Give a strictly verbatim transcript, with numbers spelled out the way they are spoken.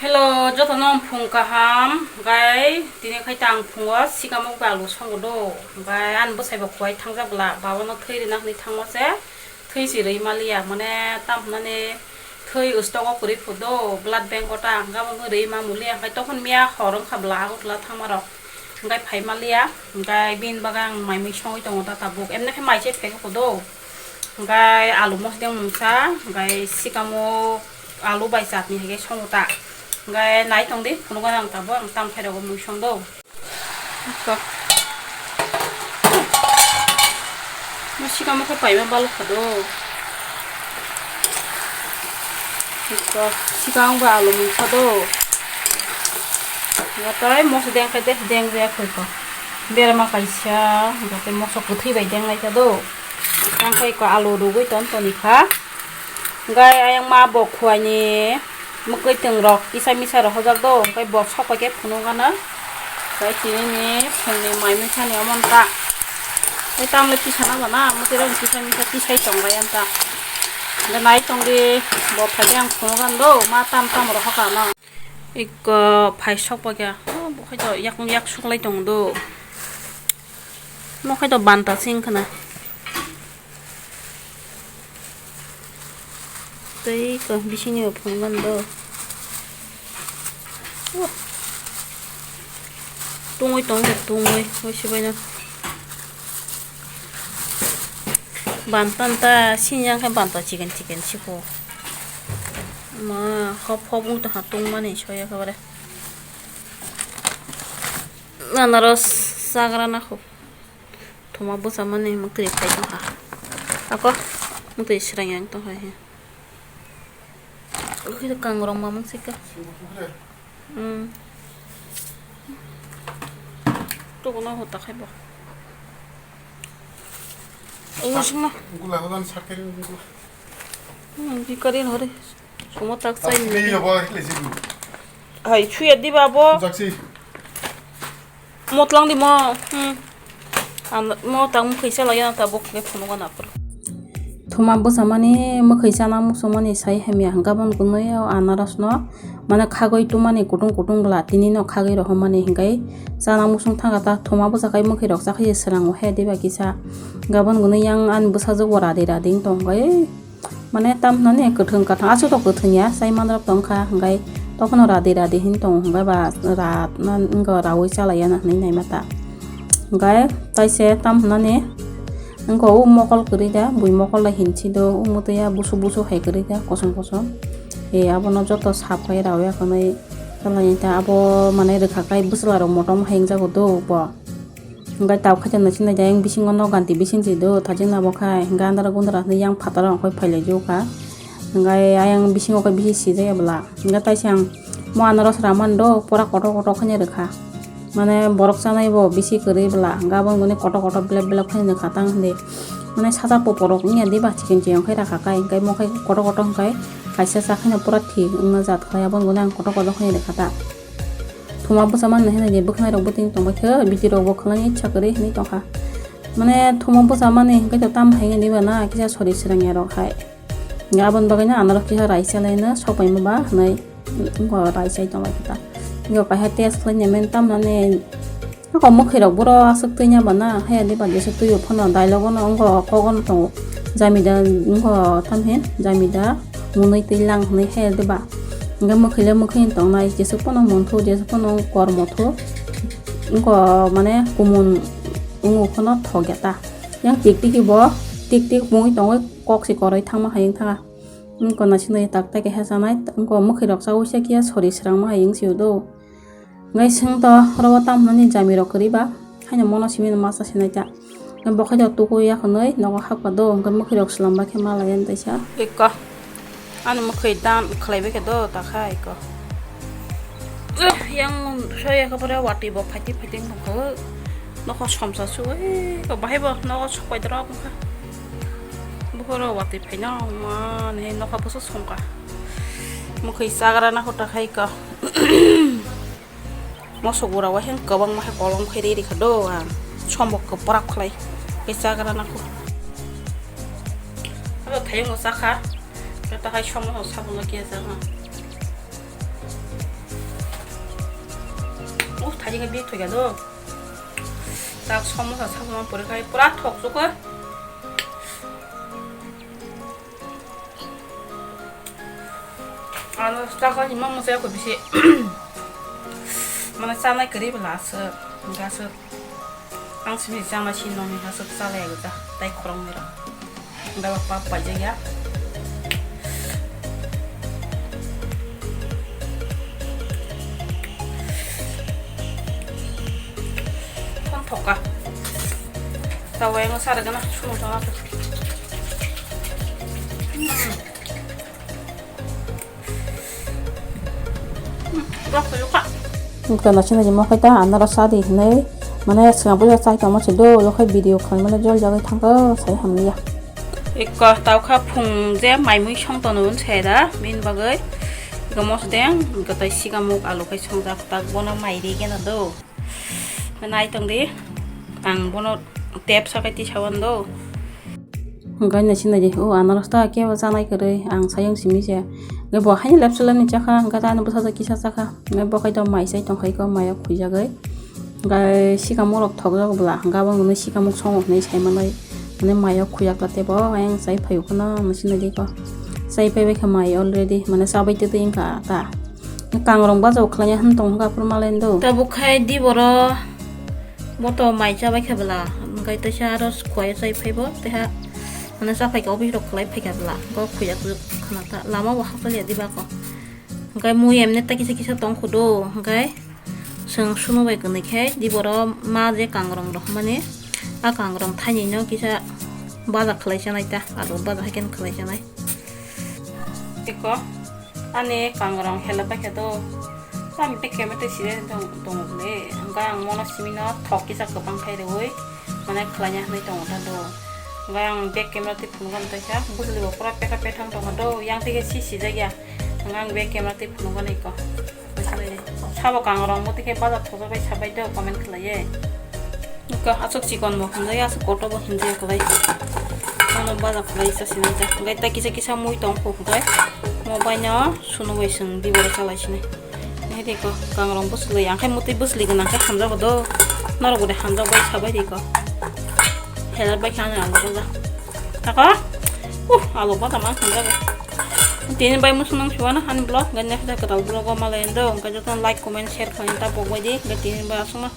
Hello, jotono phung kaham, gai tini khai tang phungo sikamo ba alu songo do, gai an bwsai bo kuai thangjak bla, baba no thwi rina hwnwi thangma se, thwi si rwi maliya, mane tam hwnani thwi stock o kwrwi phu do, blood bank o ta ang gabo rwi ma muliya, khai tokhon miya hor wngkha bla, agutla thangma rok. Hingkai phai maliya, hingkai bini bagwi ang mai mui songwi tongo da tabuk. Emne khe mai se phek hukudo. Hingkai alu mosdeng mungsa, hingkai sikamo alu bai chatni hai khe songo ta. Hingkai nai tong di, phunukgo ang tabuk, ang tam phai rogo mui song do. Eko. Mo sikamo khe paima balo kha do. Eko, sikang ba alu mungsa do. Ngatai moso deng khai de deng je khoi ko. Berma kaisa, ngatai moso kwthwi bai deng lai kha do. Tang khai ko alu rugui ton toni kha. Gai ayang ma bo khuaini. Mwkwi twng rok kisa misa rok hojak do, hwnkhe bo sok pai khe phunuk gana. Tei tini ni phung ni mai misa ni omo ta. Tei tamle kisa na bana, mwkwi rok kisa misa kisai tong bai anta. Hwnkhe nai tong di, bo phai khe ang phunuk gana do, ma tam tam rok hoka no. Eko phai sok pai khe, oh, bo khai to yak yak sok lai tong do. Mo khai to banta sing khana. Tei ko bisingni bo phunukgani do. Wah. Tungwi tong khe tungwi, oi se baino. Bantan ta sini yang khe banta chiken chiken siko. Ma hop hop wng tongkha tungmani soya khe bare. Anaros chagra na kho. Thoma bwchamani mwtwi phai tongkha. Ako mwtwi srang yang tongkha he. Okhiro kangrok mamung sika. Hmm. Tukuno hota khai bo. Ulo singna. Gula hodan sarken gula. Hmm, bikarin hore. Sumo tak sai. Ni yo bo le sibu. Hai, chuya diba bo. Jaksi. Motlang di mo. Hmm. Ang mo tang mwkhwi chala ya ta bok le phunukgo na phuru. Thuma bwchamani mwkhwi chana muchungmani sai hamya hwnkha, boni gunui o anaros no mane khagwi tumani kutung kutung bwla tini no khagwi rohormani hwnkhe chana muchung thangkha ta thuma bwchakhai mwkhwi rok chakhai se srango he diba kisa hwnkha, boni gunui yang ani bwsajwk bo radi radi wng tong khe. Mane tam hwnani kwthwng kwthang, aswk to kwthwng ya, chai manrok tong kha, hwnkhe tokhono radi radi hin tongo, hwnkhe ba rat na wngkha, raui chalai ya na hwnwi naima ta. Hwnkhe taise tam hwnani wngkha o mokol kwrwi da, bui mokol da hin si do, o mwtwi ya busu busu hai kwrwi da, kosom kosom. E abono joto sap khai raui ya hwnwi chalai ta, abo mane rwkha kai bwchwla rok motom hai wngjago do bo. Hwnkhe tabuk khe naising naidi ayang bisingo nok ganti bising si do, thajin abo khai hwnkhe andra gundra hwnwi yang phataro hwnkhai phailaijak kha. Hwnkhe ayang bisingo khe bisi sijak ya bwla. Hwnkhe taisang mo anaros raman do pura kotor kotor khaino rwkha. Mane borok chanai bo bisi kwrwi bwla. Hwnkhe aboni kotor kotor belep belep khaino rwkha tang hwndi. Mane saja poporok wngya diba chiken chiken khai rakha khai. Hwnkhe mo khai kotor kotor hwnkhe kaisa cha khaino pura thik wngna jat khai. Aboni ang kotor kotor khaino rwkha ta. Thuma bwchamani hinwi bwkhanai rok bwtwi tongbai khe, bidi rok bo khwlangwi cha kwrwi hinwi tongkha. Mane thuma bwchamani hinkhe to tam hai hinwi ba na kisa sori srang ya rok hai. Aboni bagwi no ano rok kisa rai chalai no sok pai ma ba hinwi wngkha rai chai tongbai khe ta. Wngkha kaisa test khlai nai mani tam nani wngkha mwkhwi rok boro aswk twi ya ba na haya diba jesa twi o phano dialogue no wngkha kok no tongo jamida wngkha tam hin jamida. Mwnwi twi lang hwnwi khe diba. Hwnkhe mwkhwile mwkhwino tongnai, jesuk phano munthu, jesuk phano kormo thu. Wngkha mane kumun wngo phano thok ya ta. Yang tik tiki bo tik tik mungwi tongwi kok se koroi thangma hai wng thanga. Wngkha naisingni tak tak khe sanai, wngkha mwkhwirok chaui se kiya sori srangma hai wng sio do. Ngai seng to oro o tam hwnani jami rok kwrwi ba haino mono simi no masa sinai ta. Bo khai do tuku ya hwnwi nogo hapkha do hwnkhe mwkhwi rok swlam bai khe ma lai ani taisa. Eko ani mwkhwi dan khlai bai khe do ta kha eko. Yang soya khe pore watwi bo phaiti phaiti wng tong kha. Nokho somsa su eko bahai bo nogo sok pai drop wng kha. Bukhoro watwi phaino mani nokha bwsa songkha. Mwkhwi chagra na kho ta khai eko. Mosok gura o heng kwbangma khe kolom khe ri rikha do ang somok kwprak khlai khe chagra nangkho. Abo thayung o chakha khe ta hai somo sabun o khe chakha. Jika bi thoi ga do. Tak samosa sakma pore khai pura thok chukha. Ano chakha ni mamo se ko bisi. Mana chanai kari bela se. Ga se. Ang simi chama si nong ni ha se chala ya ga. Tai khorong ni ro. Dawak pa paijak ya. Kon thoka. Tawa yang sara gana sunu sama tu. Hmm. Hmm. Wngkha naisingni mokhe ta anaro sadi hinwi mane swngam puila chai tongma se do, okhai video khlaimani jol jagwi thangkha sai hamliya. Ikko tawkha phung je mai mui song tono hwn se da, bini bagwi ego mosdeng, ego tai sigamuk alu khai songjak tak bono mai ri gena do. Nai tong di, ang bono tep sakai ti sawan do. Hwnkhe naising naidi, o anaros ta kebo chanai kwrwi, ang sayung simi se. Hwnkhe bo haino lep selani chakha, hwnkhe ta ani bwsajak kisa chakha. Hwnkhe bo kaitor mai chai tongkha, iko maio khuijagwi. Hwnkhe sikamuk rok thokjak bwla, hwnkhe abo hwnwi sikamuk songo hwnwi saimanwi, hwnwi maio khuijak ta tebo, ayang chai phaio kheno naising naidi ko. Chai phaibai kha mai already, mane chabai twi twi wngkha ta. Kangrong bajao khlaina hwn tongo hwnkha phuru malai do. Tabuk khai di boro, bo to mai chabai kha bwla, hwnkhe teisa aro khuaio chai phaibo, teiha mane chaphai kha office rok khlai phai kha bwla, bo khuijak khna ta, lama bo hakchaliya diba ko. Hwnkhe mui emne ta kisa kisa tong khudu, hwnkhe chwng suno bai kwnwi khe di boro ma je kangrong rok mani, a kangrong thaini no kisa baja khlai chanai ta, alu baja hai khe khlai chanai. Eko. Ani kangrong help bai khe do. Ani bag camera tei side tong, tongo le. Hwnkhe ang mono simi no thok kisa kwbang khai rwui mane khlaina hwnwi tongo ta do. Hwnkhe ang bag camera tei phunukgani tei kha bwswli bo pura petha petha wng tongkha do. Yang tei khe si sijak ya. Hwnkhe ang bag camera tei phunukgani ko. Sabo kangrong bo tei khe bazar thokjak bai sabai do comment khlaiwi. Iko aswk chikon bo hinjai, aswk kotor bo hinjai kwlai. Ano baja kwlai sa sinai ta. Hwnkhe ta kisa kisa mui tong kho hwnkhe. Mo bai no suno bai sung di boro chalai sinai. Nai de ko kangrong bwswlwi, ang khai mwtwi bwswlwi gwnang khe hamjago do. Norok bo de hamjak bai sabai de ko. Helar bai khe ano alok baja. Tako? Uh, alok baja ma hamjago. Tini bai musunang suana han vlog, ganya khe kwtal vlog o malai ando. Hwnkhe jotono like, comment, share khlaina ta pok bai di. Hwnkhe tini bai aswkno.